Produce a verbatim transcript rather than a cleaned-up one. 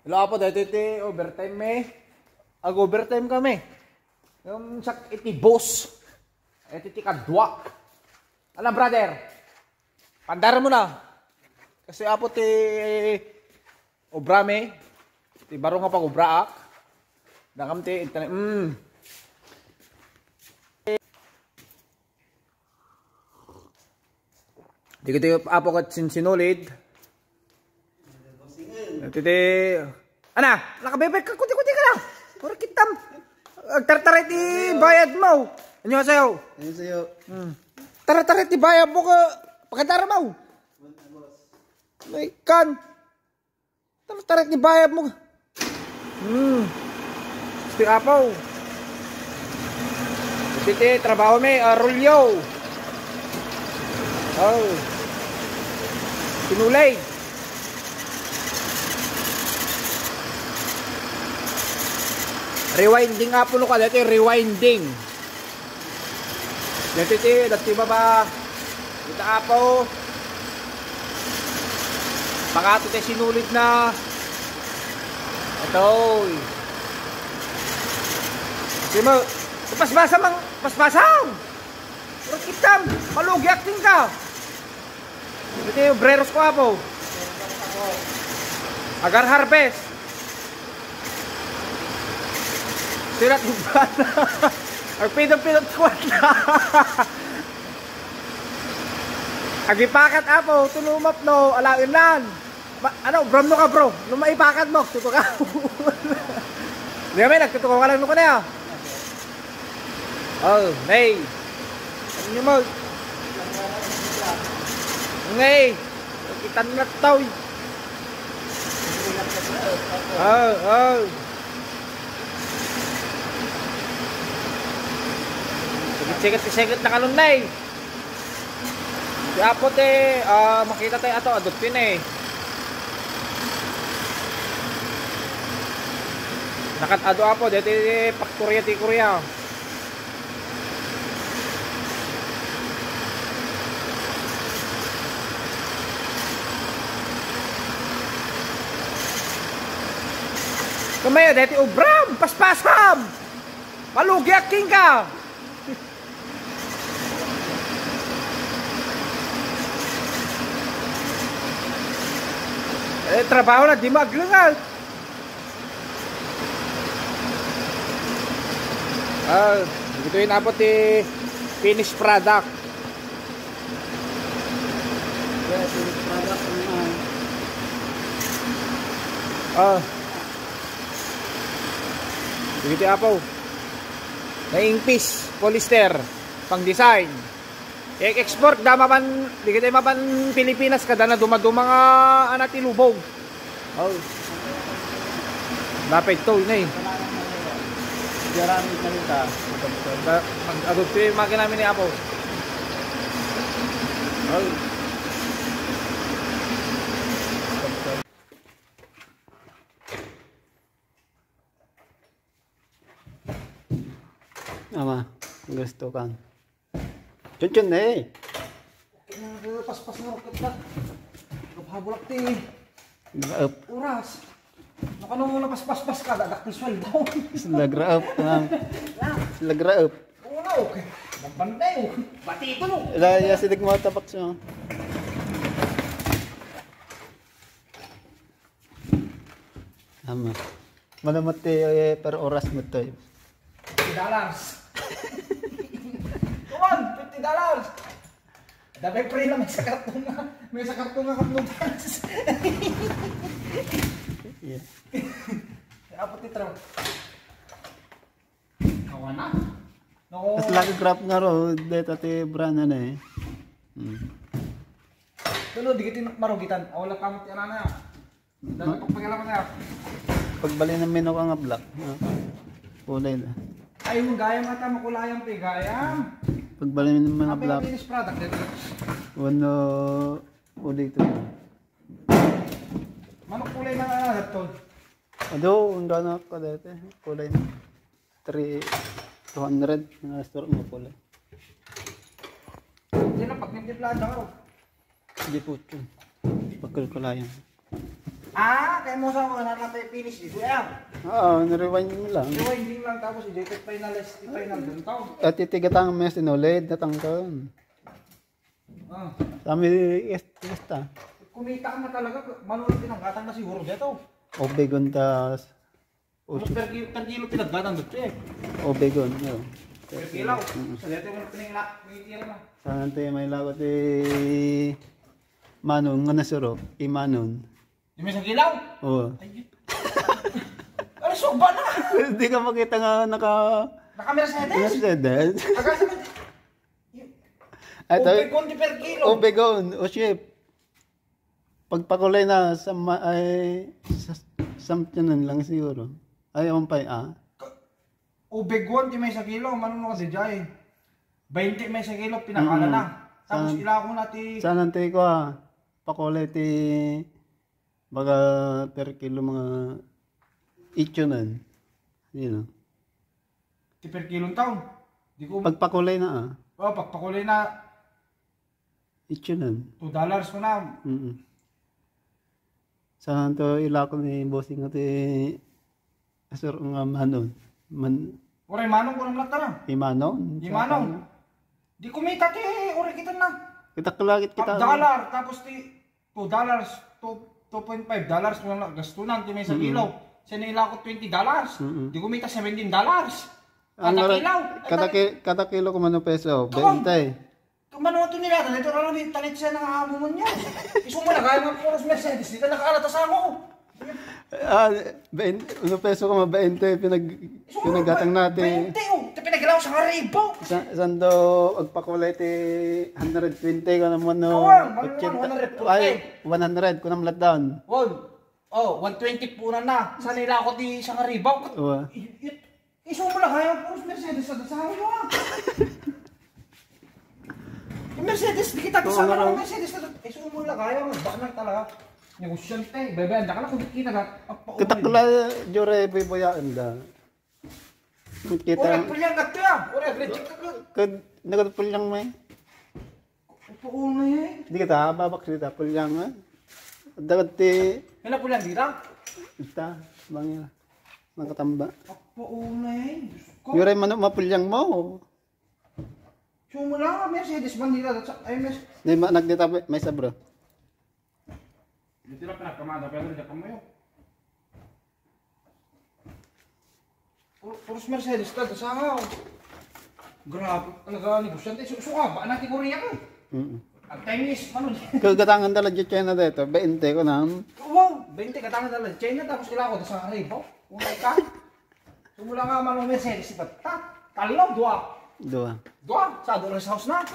Hello, Apo, daytoy ti overtime mi. Ag-overtime kami. Ngem siak iti boss. Iti ti kaduak. Ala, brother. Pandar mo na. Kasi, Apo, ti obra mi. Ti baro nga pagobraak. Dakam ti internet. Mm. Dagiti apo ket sinsinulid. Dagiti, ana, nakabebek ka, kuti-kuti ka na. Puro kitam. Agtartaray ti bayad mo. Ania sayo? Ania sayo? Hmm. Tartaray ti bayad mo ka, pagkadara mo. May kan. Tartaray ti bayad mo. Hmm. Gusto yung apaw. Iti trabaho mi, ah, rulyo. Oh. Pinulay. Rewinding, apo, no, kada ito yung rewinding. Dati ti, dati baba. Kita, apo. Pangato ti sinulid na. Itoy. Kasi mo, pasbasa mang, pasbasa. Pero kitam, malugi acting ka. Iti obreros ko, apo. Agar harvest. Sirat uban. Agpidong-pidong ti kuarta. Agipakat, apo, tulumap no, alaenlan. Ma-, ano, bram no ka, bro? No maipakat mo, tutukaw. Di kami, nagtutukaw ka lang no kanaya. Oh, nay. Ano nyo mo? Nay. Kita na to, eh. Oh, oh. Sigit-sigit, sigit na kanun, nay. Ti apo ti, ah, makita tayo ato, adot pin eh. Nakat-ado, apo, dito ti Pak Korea, ti Korea. Kamay, dito, obram, paspasam! Malugi, aking ka! Eh, trabaho na, di mo aglengal. Ah, ito yung apo ti finished product. Yes, finished product. Ah. Ito yung apo. Naingpis, polyester, pang design. I-export da mapan, di kita mapan Pilipinas, kada na dumaduma nga anak ti lubog. Oh. Lapit to, ina eh. Diaramid na rin ka. Mag-, adot ko yung makina mi ni Apo. Oh. Ama, gusto kan. Chun-chun, eh. Paspas nga rocket na. Kapabulak ti Graap. Oras. Nakano mo na paspaspas ka, dadak ti sweldo. Sila graap, ma'am. Sila graap. Oo na, okay. Nagbanday, oh. Bati ko, no? Ila, ya, sinig mo tapak siya. Ama. Mano met ti, eh, per oras met ti. Fifty dollars. Come on, fifty dollars. Dapat free naman sa karton na. May sa karton na karton. Yeah. Apat ni Trump. Kawana? Naku. Mas lagi grab nga ro, deta ti brand na eh. Hmm. Tulo, di kita marugitan. Awala pa mo ti anana. Dapat pagpagalaman na. Pagbalin ng menu ka nga black. Ah. Kulay na. Ay, yung gayam ata, makulayam ti gayam. Pagbalin ng mga Apa black. Yung finished product, dito? Wano, uli ito. Manok kulay na nga, Tol. Ado, ang gana ka dati. Kulay na. Three, two hundred. Ang restaurant mo pala. Hindi na, pag nagtimpla, ang dako. Hindi po ito. Pagkalkulayan. Ah, kaya mo sa mga natay finish dito yan. Oo, ni-rewinding lang. Rewinding lang tapos i-jacket finalize, i-final dun tao. At itigatang mes inulid, natangkon. Ah. Kami, esta. Kumita ka na talaga, malulit pinanggatang na siguro dito. Obegon tas. Ano per kilo, per kilo pinaggatang dito eh. Obegon, yo. Per kilo. Mm. Sa dito mo pinangla, pinangla na. Saan tayo may lagot eh? Manon, nga nasurok, imanon. Di may sa kilaw? Oo. Ayun. Ano, sugba na? Hindi ka makita nga naka Naka-Mercedes? Mercedes. Aga sa Ay, tayo. Obegon di per kilo. Obegon, o ship. Pagpakulay na sa ma-, ay, sa, sa lang siguro. Ay, umpay, ah. Obegon ti may sa kilo, mano no kasi jay. Bainte may sa kilo, pinakala na. Mm. Tapos saan, ilako na ti saan ang tayo ko, ah? Pakulay ti baga per kilo mga itsunan. Yun, oh. Ti per kilong taon. Di ko Pagpakulay na, ah. Oh, pagpakulay na. Itsunan. Two dollars ko na. Mm. Saan to ilako ni bossing nga ti asur nga manon. Man Uray manong ko nang latta na. Imanon. Imanon. Di kumita ti uray kita na. Kita kalagit kita. Ang dollar, tapos ti two dollars, two, two point five dollars ko na gastunan ti may sa Mm. kilo. Sa nila ko twenty dollars. Mm. Di kumita seventeen dollars. Ang Kada ara-, kilo. Ay, kada tayo- ki-, kada kilo ko mano peso, Ito, bente. Kung mano ito nila, ito na lang, talit siya ng amo mo niya. Iso mo na, kaya mga puros Mercedes, di ka nakaalata sa ako. Ah, bain-, ano peso ko, ma-, bainte, pinag-, Iso mo, pinagatang natin. Bainte, oh. Ito pinagalaw sa karibo. Sa, sando, agpakulay ti hundred twenty, kung ano mo, no, Awan, one hundred forty. Ay, one hundred, kung ang lockdown. Wow. Oh, one twenty po na na. Sa nila ako di sa karibo. Awa. It, it, Isu mo lang kayo, puros Mercedes sa dasahan mo, ah. Yung Mercedes, di kita Oo, kasama nga ng raw. Mercedes na to. Isu mo lang kayo, ang baknang talaga. Negosyante, bebe, anda ka na kung di kita ka. Apa, Kita umay. Kala, jure, buybuyaen da. Kita. Ora, pulyang ka to, ah. Ora, reject ka to. Kad, nagad pulyang may. Apa, umay, eh. Di kita, babak kita, pulyang, ah. Dagat ti. Kaya pulyang dira? Ita, bangya. Nakatamba. Apa, umay, eh. Diyos ko. Jure, mano, mapulyang mo. Sumula nga, Mercedes man nila, sa, ay, Mercedes. Di ma-, nagdita, may sabro. Dito lang pinagkamada, pero hindi ka mayo. Pu-, puros Mercedes ka, sa nga, oh. Grabe, talaga, negosyante. Su-, suka, ba, natin Korea ka? Mm. Ang Chinese, ano? Kagatangan dala di China dito, bainte ko nang. Wow, bainte katangan dala di China, tapos kailangan ko sa Haribo. Unay ka. Sumula nga manong Mercedes, iba't ta-, talo, dua. Dua. Dua, sa Dolores House na.